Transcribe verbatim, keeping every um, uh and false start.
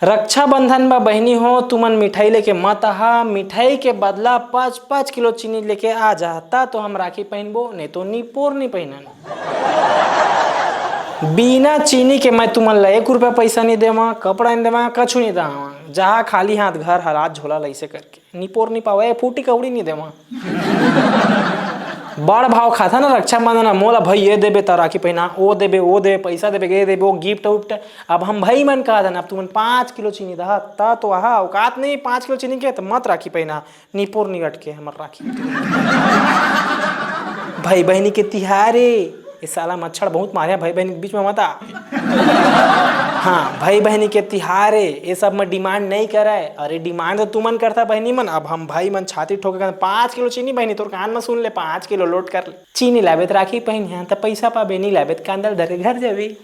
रक्षाबंधन बर बहिनी हो, तुमन मिठाई लेके मत आहा, मिठाई के बदला पाँच पाँच किलो चीनी लेके आ जा, ता तो हम राखी पहिनबो, नहीं तो निपोर नहीं पहिनन। बिना चीनी के मैं तुमन ला एक रुपया पैसा नहीं देवा, कपड़ा नहीं देवा, कछु नहीं देवा। जहा खाली हाथ घर हलात झोला लइसे करके निपोर नहीं पावे, फूटी कौड़ी नहीं देवा। बड़ भाव खाता ना रक्षाबंधन, मोला भाई ये देबे त राखी पहिना, ओ देबे, ओ देबे, पैसा देबे, ये देबे, वो गिफ्ट उफ्ट। अब हम भाई मन कहत हन, अब तुमन पाँच किलो चीनी दहा, त तो आहा, औकात नहीं पाँच किलो चीनी के, त मत राखी पहिना, निपोर निगट के हमर राखी। भाई बहिनी के तिहार ए, ये साला मच्छर बहुत मारे, भाई बहिनी के बीच में मत आ। हाँ, भाई बहिनी के तिहार ए, ये सब में डिमांड नहीं करे। अरे डिमांड तो तुमन करता बहिनी मन, अब हम भाई मन छाती ठोके कर पाँच किलो चीनी बहिनी, तोर कान में सुन ले, पाँच किलो लोड कर ले। चीनी लाबे त राखी पहिन, हाँ, त पैसा पाबे, नहीं लाबे त कांदल धर के घर जाबे।